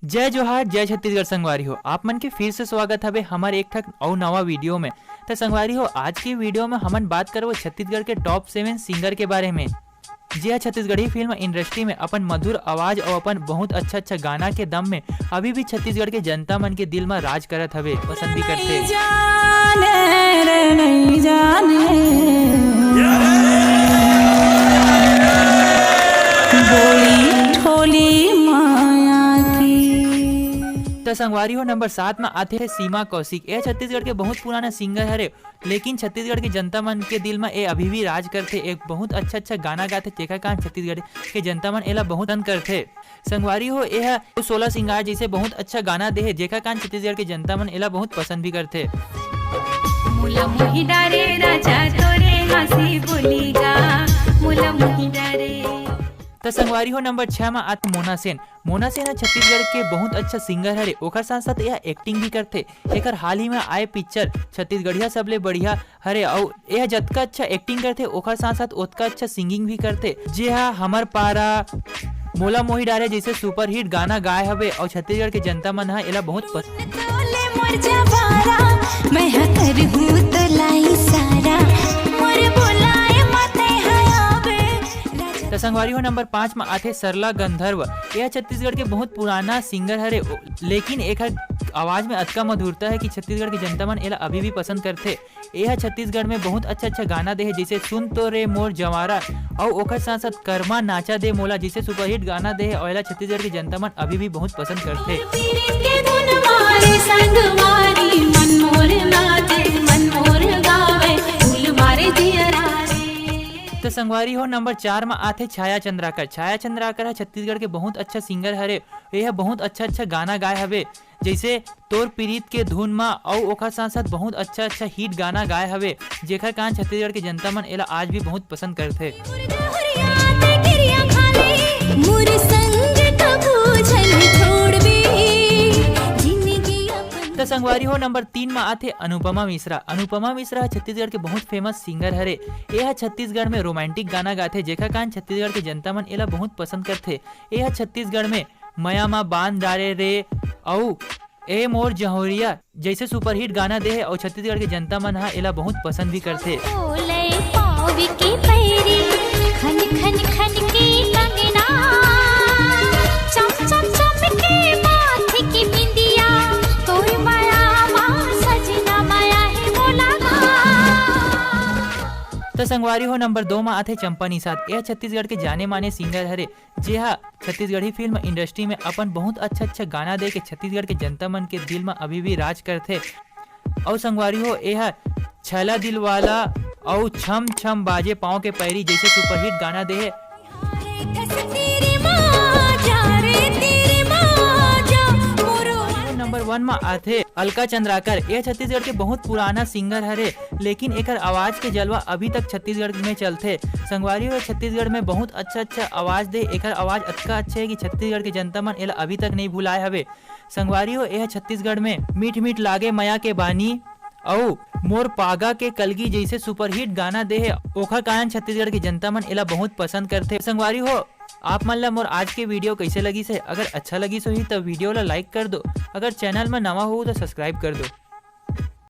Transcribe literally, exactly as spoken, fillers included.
जय जोहार, जय छत्तीसगढ़ संगवारी हो। आप मन के फिर से स्वागत हवे हमर एक ठक अउ नवा वीडियो में। त संगवारी हो, आज के वीडियो में हमन बात करबो छत्तीसगढ़ के टॉप सेवन सिंगर के बारे में, जे ह छत्तीसगढ़ी फिल्म इंडस्ट्री में अपन मधुर आवाज अउ अपन बहुत अच्छा-अच्छा गाना के दम में अभी भी छत्तीसगढ़ के जनता मन के दिल में राज करत हवे, पसंद भी करथे। जाने रे नहीं जाने, बोली ठोली माया की। त संगवारी हो, नंबर सात में आथे सीमा कौशिक। ये छत्तीसगढ़ के बहुत पुराना सिंगर हरे, लेकिन छत्तीसगढ़ के जनता मन के दिल में ये अभी भी राज करथे। एक बहुत अच्छा-अच्छा गाना गाथे, जेखर कारण छत्तीसगढ़ के जनता मन एला बहुत पसंद करथे। संगवारी हो, ये ह सोलह सिंगार जैसे बहुत अच्छा गाना दे हे, जेखर कारण छत्तीसगढ़ के जनता मन एला बहुत पसंद भी करथे। मुला मोही डारे राजा तोरे हंसी बोली गा, मुला मोही डारे। त संगवारी हो, नंबर छह में आथे मोना सेन। मोना सेन ह छत्तीसगढ़ के बहुत अच्छा सिंगर हरे, ओकर साथ-साथ यह एक्टिंग भी करथे। एकर हाल ही में आए पिक्चर छत्तीसगढ़िया सबले बढ़िया हरे, अउ यह जतका अच्छा एक्टिंग करथे, ओकर साथ-साथ ओतका अच्छा सिंगिंग भी करथे। जे ह हमर पारा, मोला मोही डारे जैसे सुपरहिट गाना गाए हवे, अउ छत्तीसगढ़ के जनता मन ह एला बहुत पसंद। तोले मोर जवारा, मैं ह करहूँ तोला इशारा, मोर बुलाए मते ह आवे, राजा। त संगवारी हो, नंबर पाँच में आथे सरला गंधर्व। यह छत्तीसगढ़ के बहुत पुराना सिंगर हरे, ओ-, लेकिन एकर आवाज में अतका मधुरता है कि छत्तीसगढ़ के जनता मन एला अभी भी पसंद करथे। यह छत्तीसगढ़ में बहुत अच्छा-अच्छा गाना दे हे, जैसे सुन तो रे मोर जवारा, अउ ओकर साथ-साथ करमा नाचा दे मोला, जैसे सुपरहिट गाना दे हे, अउ एला छत्तीसगढ़ के जनता मन अभी भी बहुत पसंद करथे। पीरी के धुन मारे संगवारी, मन मोर नाचे, मन मोर गावे, फूल मारे जियरा रे। त संगवारी हो, नंबर चार में आथे छाया चंद्राकर। छाया चंद्राकर ह छत्तीसगढ़ के बहुत अच्छा सिंगर हरे। ये ह बहुत अच्छा-अच्छा गाना गाए हवे, जैसे तोर पीरीत के धुन मा, अउ ओकर साथ-साथ बहुत अच्छा-अच्छा हिट गाना गाए हवे, जेखर कारण छत्तीसगढ़ के जनता मन एला आज भी बहुत पसंद करथे। मुर संग कभू झन छोड़बे, जिंदगी अपन। त संगवारी हो, नंबर तीन मा आथे अनुपमा मिश्रा। अनुपमा मिश्रा ह छत्तीसगढ़ के बहुत फेमस सिंगर हरे। ये ह छत्तीसगढ़ में रोमांटिक गाना गाथे, जेखर कारण छत्तीसगढ़ के जनता मन एला बहुत पसंद करथे। ये ह छत्तीसगढ़ में मया मा बांध डारे रे अउ ए मोर जहोरिया जैसे सुपरहिट गाना दे हे अउ छत्तीसगढ़ के जनता मन ह एला बहुत पसंद भी करथे। ओले पावी के पैरी, खन खन खन के कंगना, चम चम चम के माथे की बिंदिया, तोर माया मा सजना माया है बोला ना। त संगवारी हो, नंबर दो मा आथे चंपा निषाद। यह छत्तीसगढ़ के जाने माने सिंगर हरे, जे हा छत्तीसगढ़ी फिल्म इंडस्ट्री में अपन बहुत अच्छा अच्छा गाना दे के छत्तीसगढ़ के जनता मन के दिल में अभी भी राज करथे। अउ संगवारी हो, ए हा छैला दिलवाला अउ छम छम बाजे पाँव के पैरी जैसे सुपरहिट गाना दे हे। नंबर वन में आथे अलका चंद्राकर। यह छत्तीसगढ़ के बहुत पुराना सिंगर हरे, लेकिन एकर आवाज के जलवा अभी तक छत्तीसगढ़ में चलथे। संगवारी हो, छत्तीसगढ़ में बहुत अच्छा अच्छा आवाज दे, एकर आवाज अतका अच्छा है कि छत्तीसगढ़ के जनता मन एला अभी तक नहीं भुलाए हवे। संगवारी हो, यह छत्तीसगढ़ में मीठ मीठ लागे मया के बानी अउ मोर पागा के कलगी जैसे सुपरहिट गाना दे हे, ओखर कारण छत्तीसगढ़ के जनता मन एला बहुत पसंद करथे। संगवारी हो, आप मन ला मोर आज के वीडियो कैसे लगिस हे? अगर अच्छा लगिस होही त वीडियो ला लाइक कर दो, अगर चैनल में नवा हो तो सब्सक्राइब कर दो।